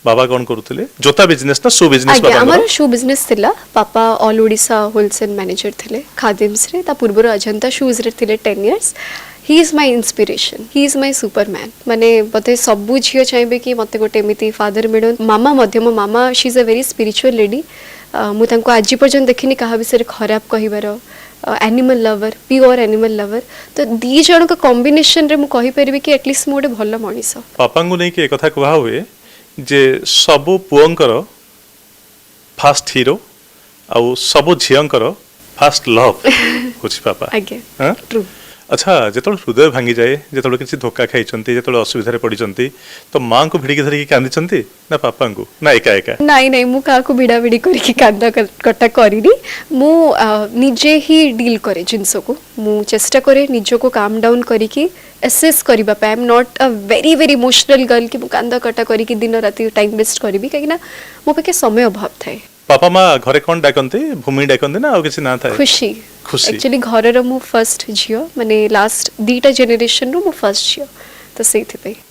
ବାବା କ'ଣ କରୁଥିଲେ? ଜୋତା ବିଜନେସ୍ ନା ସୁ ବିଜନେସ୍? ଆଜ୍ଞା, ଆମର ସୁ ବିଜନେସ୍ ଥିଲା। ବାପା ଅଲ୍ ଓଡ଼ିଶା ହୋଲସେଲ୍ ମ୍ୟାନେଜର ଥିଲେ ଖାଦିମ୍ସରେ। ତା ପୂର୍ବରୁ ଅଜନ୍ତା ସୁଜ୍ରେ ଥିଲେ 10 years. He is my inspiration, he is my superman. ମାନେ ବୋଧେ ସବୁ ଝିଅ ଚାହିଁବେ କି ମୋତେ ଗୋଟେ ଏମିତି ଫାଦର ମିଳୁ। ମାମା ମଧ୍ୟ, ମୋ ମାମା, she is a very spiritual lady. ମୁଁ ତାଙ୍କୁ ଆଜି ପର୍ଯ୍ୟନ୍ତ ଦେଖିନି କାହା ବିଷୟରେ ଖରାପ କହିବାର। Animal lover, pure animal lover. ତ ଦୁଇ ଜଣଙ୍କ କମ୍ବିନେସନରେ ମୁଁ କହିପାରିବି କି ଆଟଲିଷ୍ଟ ମୁଁ ଗୋଟେ ଭଲ ମଣିଷ। ବାପାଙ୍କୁ ନେଇକି ଏକଥା କୁହା ହୁଏ ଯେ ସବୁ ପୁଅଙ୍କର ଫାଷ୍ଟ ହିରୋ ଆଉ ସବୁ ଝିଅଙ୍କର ଫାଷ୍ଟ ଲଭ୍ ହେଉଛି ବାପା। ଆଜ୍ଞା। ହଁ? ଟ୍ରୁ। ଆଚ୍ଛା, ଯେତେବେଳେ ହୃଦୟ ଭାଙ୍ଗିଯାଏ, ଯେତେବେଳେ କିଛି ଧୋକା ଖାଇଛନ୍ତି, ଯେତେବେଳେ ଅସୁବିଧାରେ ପଡ଼ିଛନ୍ତି, ତ ମାଆଙ୍କୁ ଭିଡ଼ିକି ଧରିକି କାନ୍ଦିଛନ୍ତି ନା ବାପାଙ୍କୁ ନା ଏକା ଏକା? ନାଇଁ, ମୁଁ କାହାକୁ ଭିଡ଼ା ଭିଡ଼ି କରିକି କାନ୍ଦ କଟା କରିନି। ମୁଁ ନିଜେ ହିଁ ଡିଲ୍ କରେ ଜିନିଷକୁ। ମୁଁ ଚେଷ୍ଟା କରେ ନିଜକୁ କାମ୍ ଡାଉନ୍ କରିକି ଆସେସ୍ କରିବା ପାଇଁ। I am not a very very emotional girl କି ମୁଁ କାନ୍ଦ କଟା କରିକି ଦିନ ରାତି ଟାଇମ୍ ୱେଷ୍ଟ କରିବି, କାହିଁକିନା ମୋ ପାଖେ ସମୟ ଅଭାବ ଥାଏ। ବାପା ମା ଘରେ କ'ଣ ଡାକନ୍ତି? ଭୂମି ଡାକନ୍ତି ନା ଆଉ କିଛି ନାଁ ଥାଏ? ଖୁସି। ଖୁସି। ଆକ୍ଚୁଆଲି ଘରର ମୁଁ ଫର୍ଷ୍ଟ ଝିଅ, ମାନେ ଲାଷ୍ଟ ଦିଟା ଜେନେରେସନରୁ ମୁଁ ଫର୍ଷ୍ଟ ଝିଅ, ତ ସେଇଥିପାଇଁ।